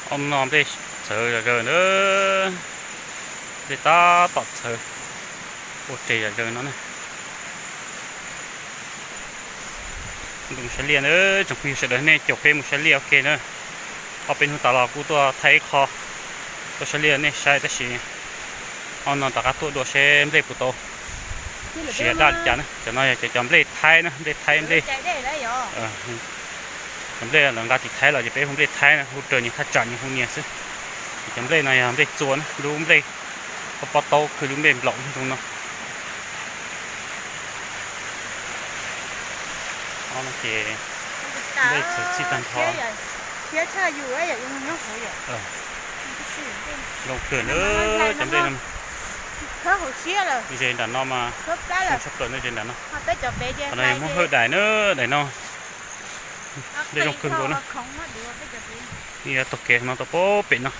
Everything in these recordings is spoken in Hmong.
Ob no nplej txhawv zom zaws na, nplej tab tom txhawv, ua res zom zaws no na. Mus saib liaj na, tsoom phooj ywg sawv daws, nej caum peb mus saib liaj ua ke na. Ob peb hnub tas los kuj tuaj thaij ib qho, tuaj saib liaj nej saib, tab sis ob no rov qab tuaj dua seb nplej puas tau siav daj li cas na. Cov no yog cov, cov nplej thaib na, nplej thaib, nplej, cov nplej lawv nqa tim thaib los ces peb hu nplej thaib na, hu raws nyias thaj tsam nyias hu nyias xwb. Ces cov nplej no yog nplej txua na, lub nplej pob pob taub kawg, lub nplej nplaum zoo no. Ces nplej txhawv txhij tag nrho. Zoo kawg na, cov nplej no ze nram no mas, tshaj plaws na, ze nram no. Qhov no yog Hmoob Hawj daim na, daim no. Nplej zoo kawg nkaus na. Yuav taug kev no tau pem no,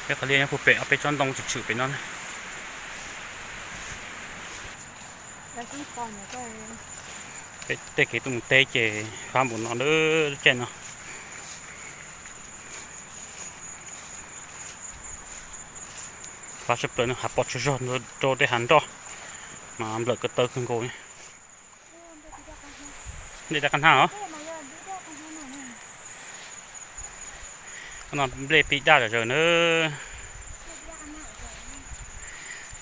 peb qhov liaj nyob puag pem ob peb tsob ntoo tshwm tshwm pem no na. Peb tej kev tuaj mus teb ces fab npaum no lub caij no. Fab tshaj plaws no, hav pos tsaug zog rau tej hav nroj mas nplawm ko taw kawg nkaus. Nplej daj qab hnab os. No nplej pib daj zom zaws na.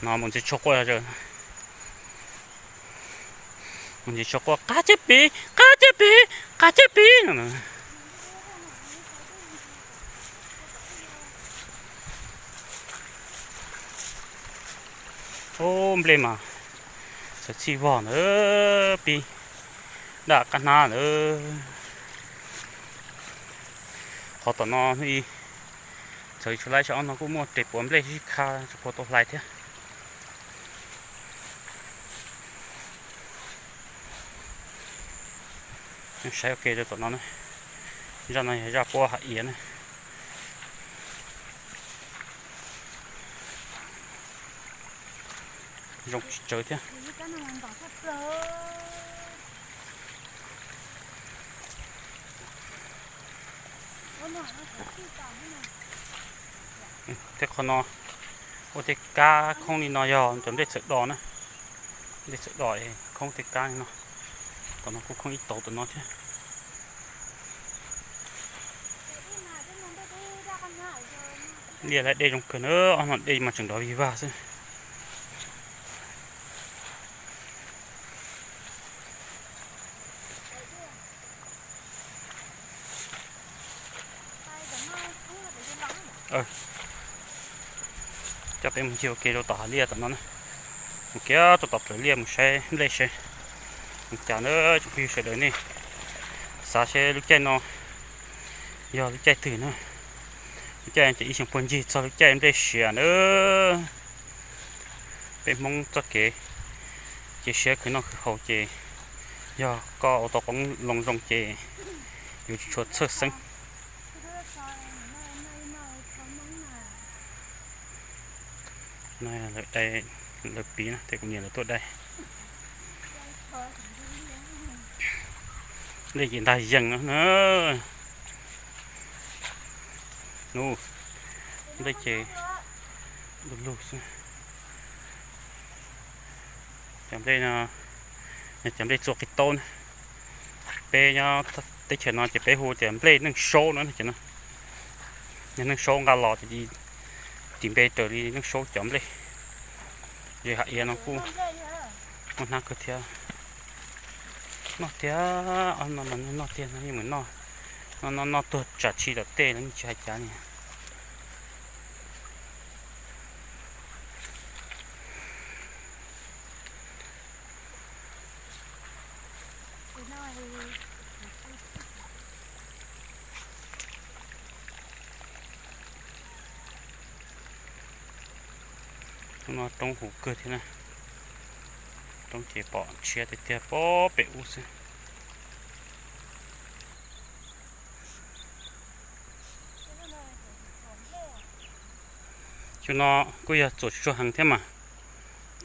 No mus ntxiv tshuaj quaj zom zaws. Mus ntxiv tshuaj quaj qab ceb pim, qab ceb pim, qab ceb pim no. Ub, nplej mas txhawv txhij vog ntawd, pib daj qab hnab ntawd. Qhov tom no txhawv tsis laib, tsam ob no kuj muaj res puav nplej sib kha tsis puas tau hlais thiab. Saib ua ke rau tom no na. Zaj no yog zaj puab hav iav na. Zoo tsis tsawg thiab. Tej qhov no ua tej kab khoob li no yog cov nplej txhawm do na. Nplej txhawm do es khoob tej kab li no. Tom no kuj khoob ib tauv tom no thiab. Liaj lawv dej zoo kawg na, ob no dej mas tseem nrov vig vag xwb. Coj peb mus ncig ua ke rau tom hav liaj tom no na. Mus kiag rau tom plawv liaj mus saib nplej seb mus cas na. Tsoom phooj ywg sawv daws, nej xav seb lub caij no yog lub caij twg na. Lub caij ces ib xyoos puag ncig txog lub caij nplej siav na. Peb Hmoob txoj kev cia siab khwv noj khwv haus ces yog koj ua tau qoob loo zoo ces yuav tsis tshua txhawj xeeb. No lawv dai, lawv piv na, tej kuv niam lawv tuaj dai. Nplej ces ntag yees no na. Nplej ces du lug xwb. Cov nplej no yog cov nplej txua qis taub na. Peb nyob teb chaws no ces peb hu tias nplej neej saub no. Yog neej saub nqa los ces tis npe raws li neej saub cov nplej. Ze hav iav no kuj muaj hnab kawg thiab. Noj tiag, ob no mas noj tiag no yeej meem noj, noj noj noj tuag tsam tshis tom tej los yeej tsis hais cas li. Hnub no roob huv kawg thiab na. Roob ces pom tshiab tiag tiag pem ub xwb. Xyoo no kuj yog txuas tsis tshua heev thiab mas,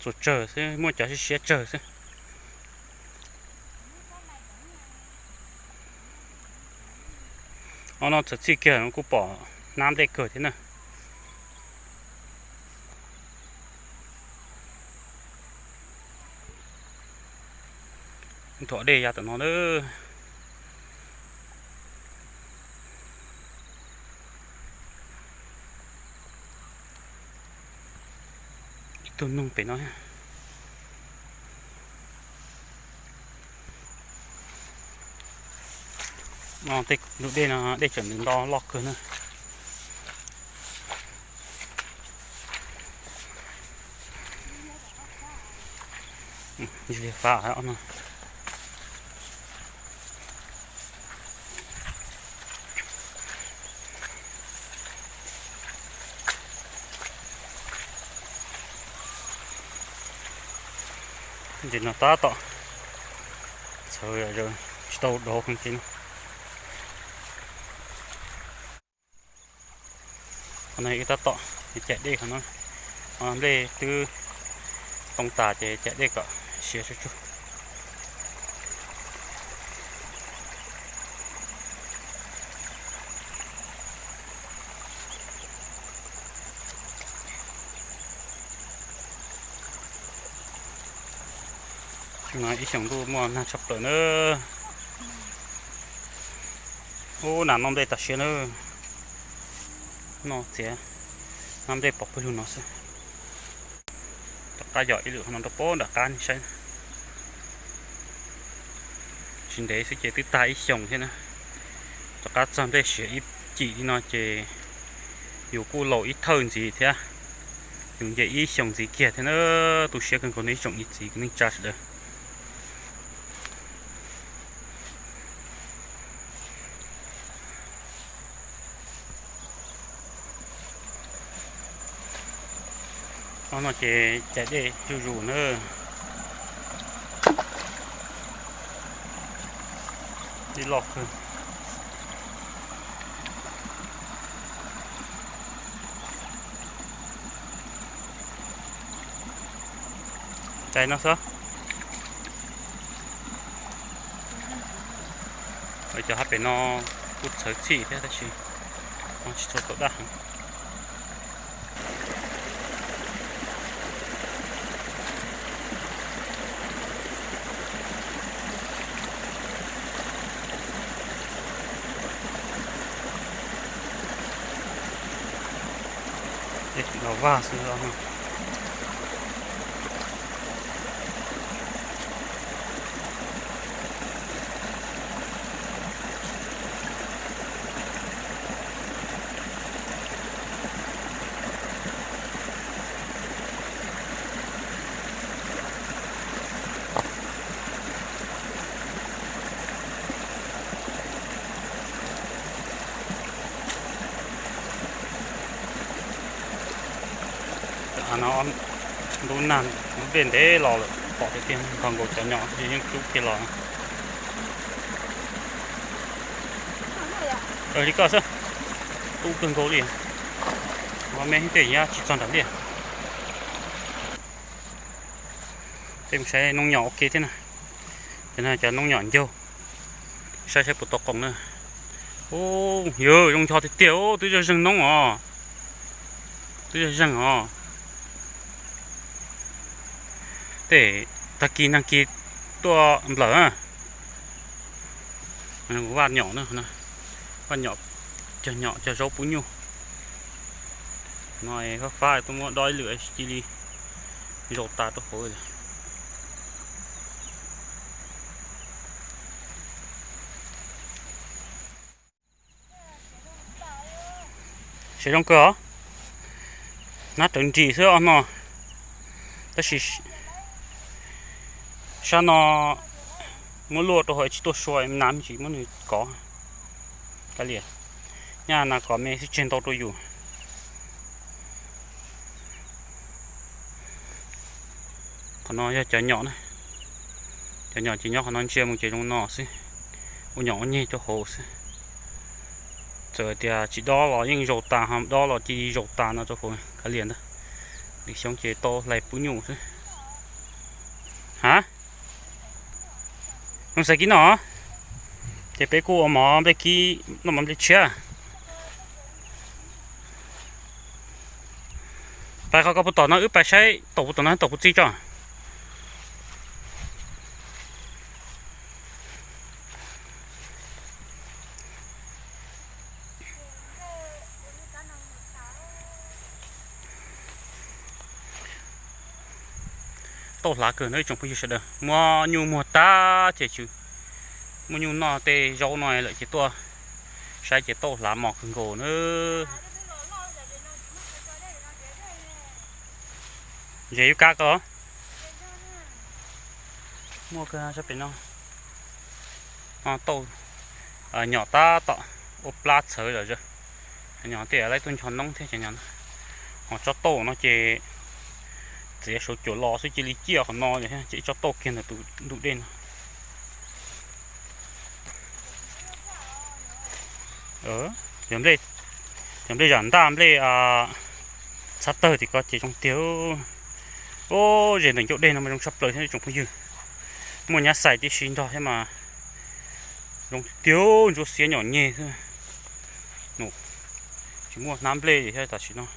txuas tsawg xwb, muaj cov siab siab tsawg xwb. Ob no txawv txij kiag no kuj pom Nab nplej kawg thiab na. Nthuav dej ya tom no na. Ib tug noog pem no. Tej lub dej no dej tseem nws nto loj kawg na. Li fab no. Ntses no tab tom txhawv, tsis tau dauv heev ces no. Qhov no wb tab tom caij dej qhov no, nplej twb too tas ces caij dej kom siav tsuag tsuag. Ib xyoos ntuj muaj nag tshaj plaws na. Ub, nas noj nplej tas siab na. Noj txiav, noj nplej pov pawg lug no xwb. Rov qab yog ib lwm qhov no rau pem nram qab nej saib. Tsis ntev xwb ces twb tag ib xyoos thiab na. Rov qab txog nplej siav ib cim li no ces yus kuj laus ib thawj ntxiv thiab. Yus nce ib xyoos ntxiv kiag thiab na. Tu siab kawg nkaus nej ib tsoom niam txiv kwv tij neej tsa sawv daws. Ob no ces caij dej zuj zus na. Dej loj kawg. Cais no xwb. Cov hab pem no kuj txhawv txhij thiab tab sis tsis tshua tau daj heev. Los vaj xwb. Av no ntub nag ntub dej ntev los lawm pom tiag tiag nkaus cov nyom yeej tub kiag los. Li koj xwb, tub kawg nkaus li. Ua me tej nyab tsis txog nram liaj. Tej mus saib noob nyom ua ke thiab na. Cov no cov noob nyom ncaug, saib saib puas tau qoom na. Ub, yog zoo ncho tiag tiag, twb zeeg noob os. Twb zeeg os. Tej tag kis nag kis tuaj nplawm. Vaj nyom, vaj nyom, cog nyom cog zaub pub nyuj. No fab fab tuaj muab dob ib lwm cia li zaum tas rau hauv. Siav zoo kawg os. Nab rawv nris xwb os no. Tab sis sab no muab luaj rau hauv tsis tuaj sua, nas tsis muab nws kov. Kav liam, nyaj nas kov me xwb tseg ntau rau yus. Qhov no yog cov nyom na. Cov nyom ces nyob qhov no ntsia mus ces zoo no xwb. Ua nyom ua nyeg rau hauv xwb. Txawm tias tsis dob los yeej zaum tas, ho dob los cia li zaum tas no rau hauv kav liam ntag. Lwm xyoo ces tau hlais pub nyuj xwb. Ha, zoo xaiv kib no, ces peb kuj ua mov nplej kib noj mov nplej tshiab. Pais qhov ko puas tom no, wb pais saib tau puas tom no, tau puas txi tso. Tau hlav kawg no ib tsoom phooj ywg sawv daws, muaj nyuj muag tag ces tsw, muaj nyuj noj tej zaub no lawm ces tuaj saib ces tau hlav mos kawg nkaus na. Zes yub kab ko muaj kawg sab pem no. Tau nyom tab tom ua plab txhawv zom zaws. Nyom tej laib tuaj ncho noob thiab ces nyom, ho tsob tauj no ces txiav saum cuam los xwb cia li ciaj qhov no ces ib tsob tauj kiag ntawm tus ntug dej no. Cov nplej zam ntaj nplej txhab tawg tim ko ces zoo tiag. Ub, zes ntawm ncauj dej no mas zoo tshaj plaws thiab tsoom phooj ywg. Muaj nyab xais tib si nrog thiab mas zoo tiag, ntsuab xiab nyom nyeg xwb. Tsis muaj hnab nplej li thiab tam sim no.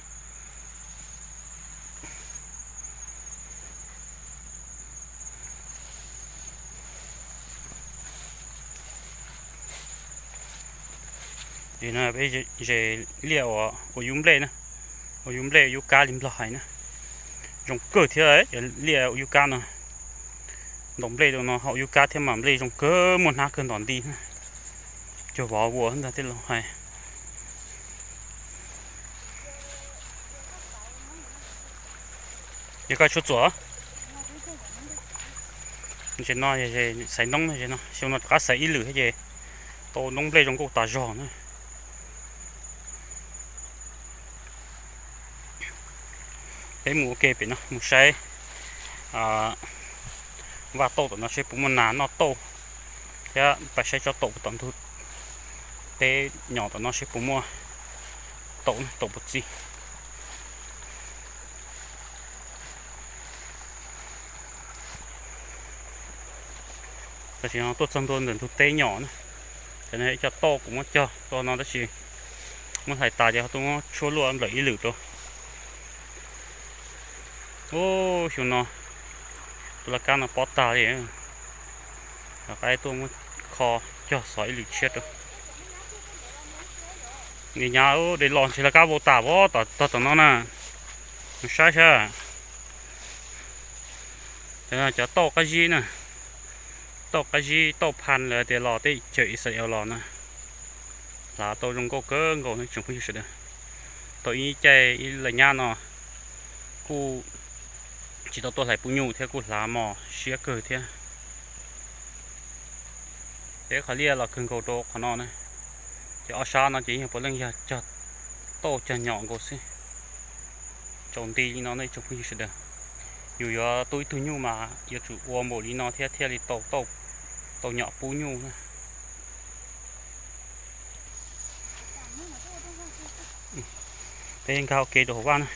Zes liaj ua yub nplej na, ua yub nplej ua yub kab li Nplog hais na. Zoo kawg thiab, liaj ua yub kab no, ntaus nplej rau no ho ua yub kab thiab mas nplej zoo kawg, muaj hnab kawg ntom nti na. Cuag vov vuas ntag tej laus hais. Yog koj tshuav txuas, ntses no xaiv noob, xyoo no rov qab xaiv ib lwm thiab ces tau noob nplej zoo nkauj tas zog na. Peb mus ua ke pem no mus saib vaj tauj tom no seb puas muaj nas noj tauj, thiab pais saib tsob tauj tom ntug teb nyom tom no seb puas muaj tauj, tauj puas txi. Tam sim no tuaj txog ntua ntawm ntug teb nyom na, cov no ib co tauj kuv muab cog tuaj no tab sis muab hlais tas ces ho tuaj muab tshuaj luaj nplawm ib lwm rau. Ub, xyoo no tus laj kab no pob tag li. Rov qab tuaj muab kho cog xov ib lwm tshiab rau. Ni nyab, de los ntshe laj kab vau tas pob tog tom no na. Mus saib saib. Cov tauj qab zib na, tauj qab zib tauj pha lawv tias los tej chaw Israel los na. Hlav tau zoo nkauj kawg nkaus tsoom phooj ywg sawv daws. Tau ib caij ib leeg nyab no kuj tsis tau tuaj hlais pub nyuj thiab kuj hlav mos siab kawg thiab. Ces qhov liaj los kawg nkaus rau qhov no na. Ces ob sab no ces yog puav leej yog cog tauj cog nyom nkaus xwb. Tsaus nti li no na tsoom phooj ywg sawv daws. Yus yuav tu ib tug nyuj mas yuav tsum ua npaum li no thiab thiaj li tau tauj, tau nyom pub nyuj na. Peb nkag ua ke rau hauv vaj na.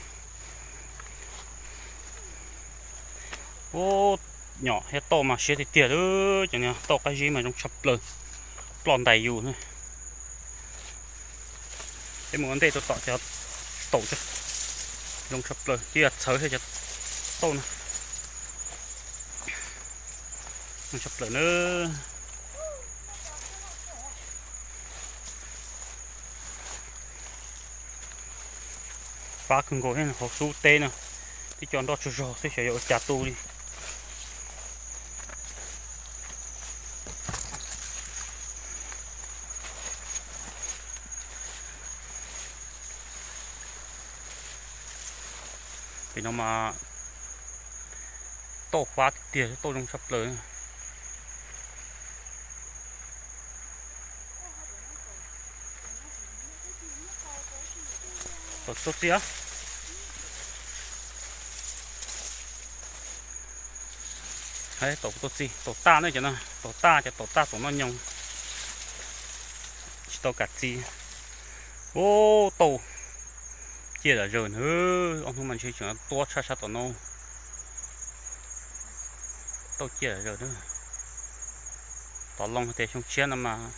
Ub, nyom thiab tauj mas siab tiag tiag lawm, cov tauj qab zib mas zoo tshaj plaws, ploj ntais yus na. Peb mus ua ntej rau tom cov tauj, zoo tshaj plaws, twb yog txhawv thiab cov tauj no. Zoo tshaj plaws na. Fab kawg nkaus thiab, hauv xub teb no twb cov nroj tsaug zog xwb xyov yuav ua cas tu li. Pem no mas tauj fab tiag tiag, tauj zoo tshaj plaws. Tau txi, tau txi, tau taj na cov no, tau taj, cov tau taj tau noj nyoos, tsis tau kam txi. Ub, tauj ciaj zom zaws na, ob hnub mas ntshe tseem tuab tshaj sab tom no. Tauj ciaj zom zaws na. Tom loo hais tias xyoo tshiab no mas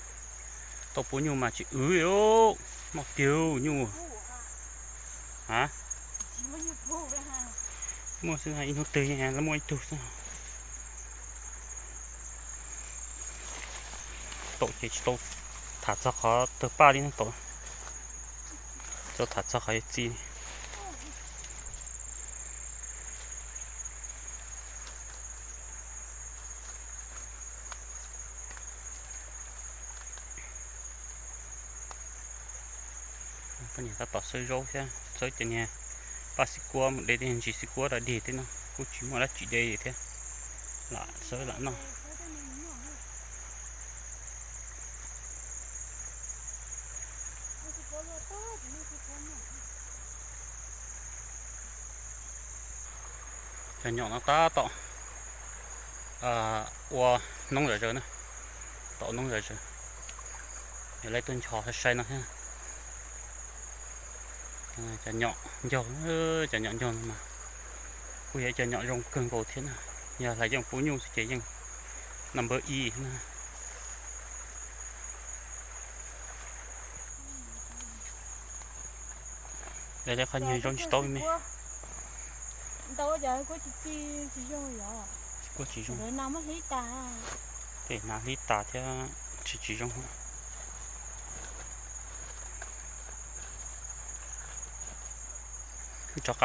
tauj pub nyuj mas tsis wv li, noj tiag nyuj. A, Muaj xwb, ib hnub twg los muaj ib tug xwb. Tau ces tsis tau tham txog qhov tawg paj li no tau, tau tham txog qhov yuav txi. Poj niam tab tom xawb zaub thiab, xawb cov niag paj xib kuab mus de tej ntsis xib kuab rau dig tej no, kuj tsis muaj dab tsi de thiab, lam xawb lam noj. Cov nyom no tab tom ua noob zom zaws na, tom noob zom zaws. Yog lawv tuaj nchos sai sai no thiab. Cov nyom ncaug, cov nyom ncaug no mas kuj yog cov nyom zoo kawg nkaus thiab na. Yog hlais yeej pub nyuj xwb ces yeej number ib na. Qhov nyuag zoo tsis tau me, kuj tsis zoo. Tej hnav hlib tas thiab, tsis tsis zoo. Rov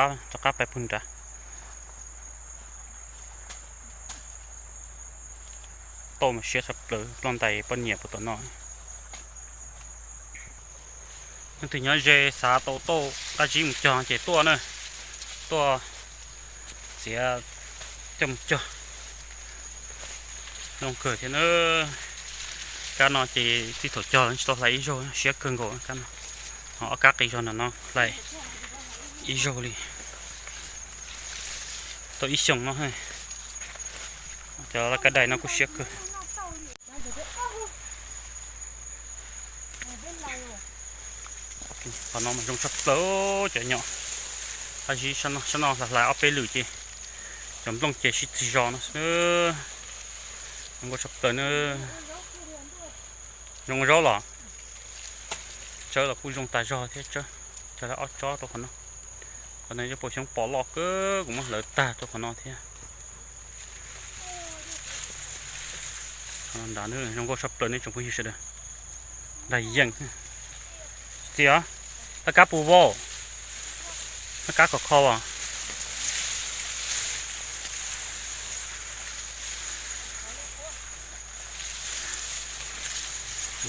qab pais pug nrad. Tauj mas siab tshaj plaws, ploj ntais poj niam puas tom no. Leej twg nyob ze xav tau tauj qab zib mus cog ces tuaj na, tuaj txiav coj mus cog. Zoo kawg thiab na. Kab no ces txij thaum cog tsis tau hlais ib zaug, siab kawg nkaus kab no. Ho ob kab qis zog no no hlais ib zaug li, tau ib xyoos no. Cov laj kab dais no kuj siab kawg. Qhov no mas zoo tshaj plaws, cov nyom qab zib sab no hlais hlais ob peb lwm ces cov nplooj ces sib txig zos no xwb. Zoo nkauj tshaj plaws na. Zoo ua zaub los? Tsawb los kuj zoo tas zog thiab, tsawb, cog hlais ob tsob rau qhov no. Qhov no yog pua xyoob pos loj kawg, kuv muab hlawv tag rau qhov no thiab. Nrad zoo nkauj tshaj plaws nej tsoom phooj ywg sawv daws. Nrad yeej. Txiv os, laj kab pus vau, laj kab kom kho as.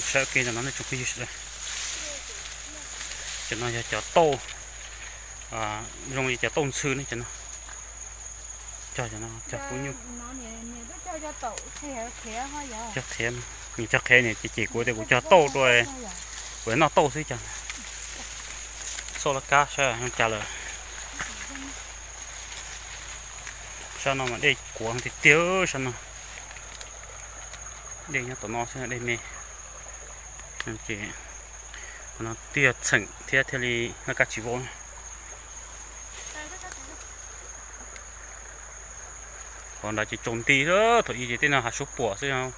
Saib ua ke no nej tsoom phooj ywg sawv daws. Cov no yog cov tauj, zoo li cov tauj ntxhw ne cov no. Cog cov no cog pub nyuj. Cog qhiav, nws cog qhiav ne ces kuv tias kuv cog tauj rau, kuv noj tauj xwb cog. Xauj laj kab saib zoo cas lawm. Sab no mas dej kuav tiag tiag sab no. Dej nyob tom no xwb dej me. Ces qhov no twb yog txheem thiab thiaj li laj kab tsis vau. Qhov nrad ces tsaus nti, thaum ub ces tej no hav suab puam xwb,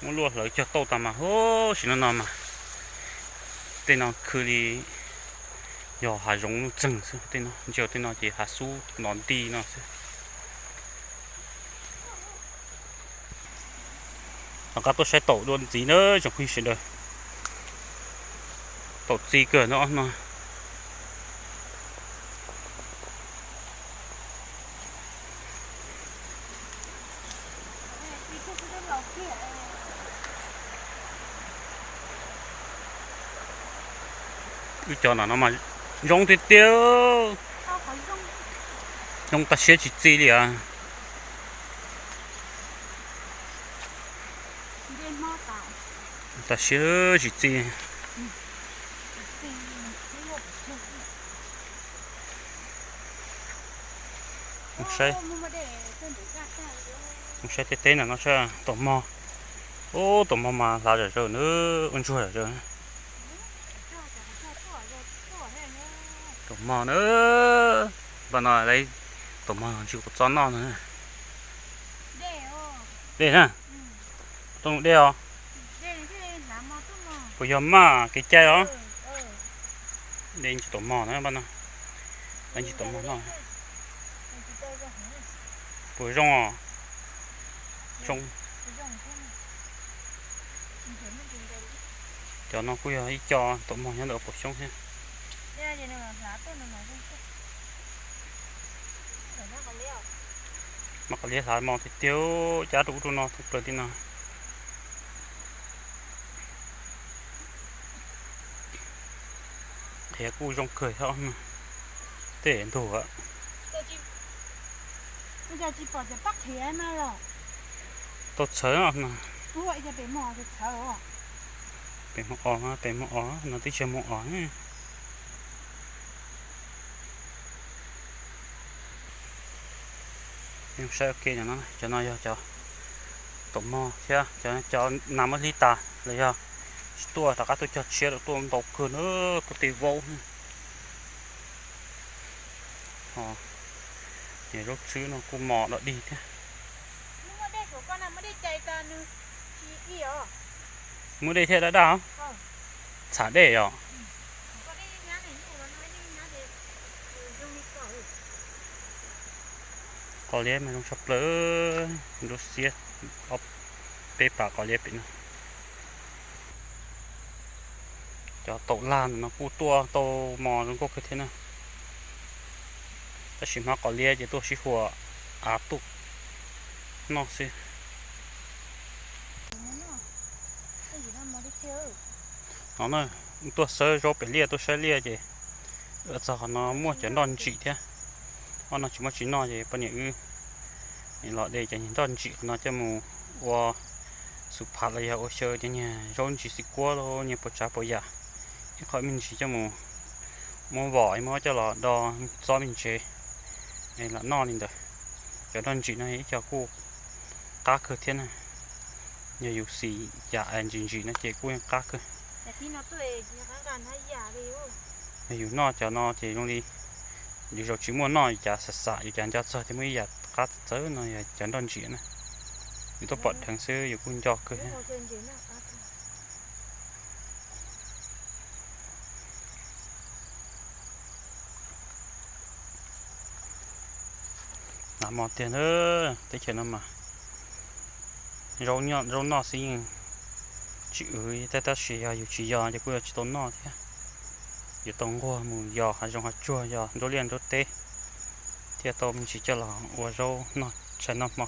muab luaj hlawv cog tauj tas mas huv si no no mas tej no khw li yog hav zoov nuj txeeg xwb, tej no ntsia tej no ces hav xub nov nti no xwb. Rov qab tuaj saib taum dua ntxiv na tsoom phooj ywg sawv daws. Taum txi kawg no ob no. Wb cov no no mas zoo tiag tiag, zoo tag siab tsis txi li as. Tag siab tsis txi. Saib, saib tej teb no no saib, taum mog. Ub, taum mog mas hlav zom zaws na, ua ntsuag zom zaws. Taum mog na, npaj no lawv taum mog no ntsis kuv txob noj no. Dej na, tau dej os. Puas yog maj kev cai os? Dej ntsis taum mog na npaj no. Ib tug tuam mog no puas zoo os? Zoo. Cov no kuj yog ib co tuam mog nyob ntawm puas xyoob thiab. Mas qhov liab hlav mos tiag tiag, cab rau ub rau no thoob plaws li no. Qhiav kuj zoo kawg thiab, tej ntug. Tau txhawv no. Pem hmo os, pem hmo os no, tib tsis hmo os. Saib ua ke no, cov no yog cov tuam mog thiab, cov nas muab hlib tas los yog tsis tuaj rov qab tuaj cog tshiab, tuaj ntau kawg na, kuj tej vauv. Niag zaub txhwb no kuj mos dog dig thiab. Muaj dej thiab daj daj. Txhav dej os. Qos liab mas zoo tshaj plaws, nruab xiab peb pas qos liab pem no. Cov taum laj no kuj tuaj tau mos zoo nkauj kawg thiab na. Tab sis hmab qos liab ces tuaj sib huam av tuaj noj xwb. No na, tuaj xawb zaub pem liaj, tuaj saib liaj ces txog qhov no muaj cov nroj ntsim thiab. Ob no tsis muaj tsis noj ces poj niam wb los de cov nroj ntsim qhov no coj mus ua xu phav los yog ua xyaw cov niag zaub ntsis xib kuab los niag puas tsav puas yam, ib qho me ntsis coj mus muab vom muab coj los do txob me ntsev los noj li ntawd. Cov nroj ntsim no ib co kuj qab kawg thiab na. Yog yus xim yam ntsim ntsim no ces kuj yeej qab kawg. Yog yus noj cov no ces zoo li yus zaum tsis muaj noj, yus cas xam xam yus cas nco txog tias muaj ib yam qab txawv no yog cov nroj ntsim na. Yus tuaj pom dheev xwb yus kuj nco kawg. Hlav mos tiag na, teb chaws no mas zaub noj xwb yeej tsis wv, tab sis yog yus tsis yos ces kuj yuav tsis tau noj thiab. Yuav tau nquag mus yos hav zoov hav tsuag, yos nruab liaj nruab teb thiaj tau me ntsis coj los ua zaub noj tshais noj hmo.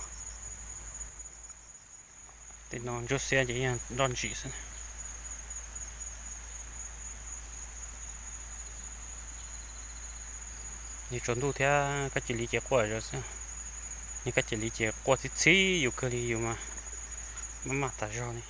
Tej no ntsuab xiab ces yog nroj ntsim xwb. Yus tsaus ntuj thiab koj cia li ces quaj zom zaws xwb. Yog koj cia li ces quaj txhib txhib yus kawg li, yus mas maj maj tas zog li.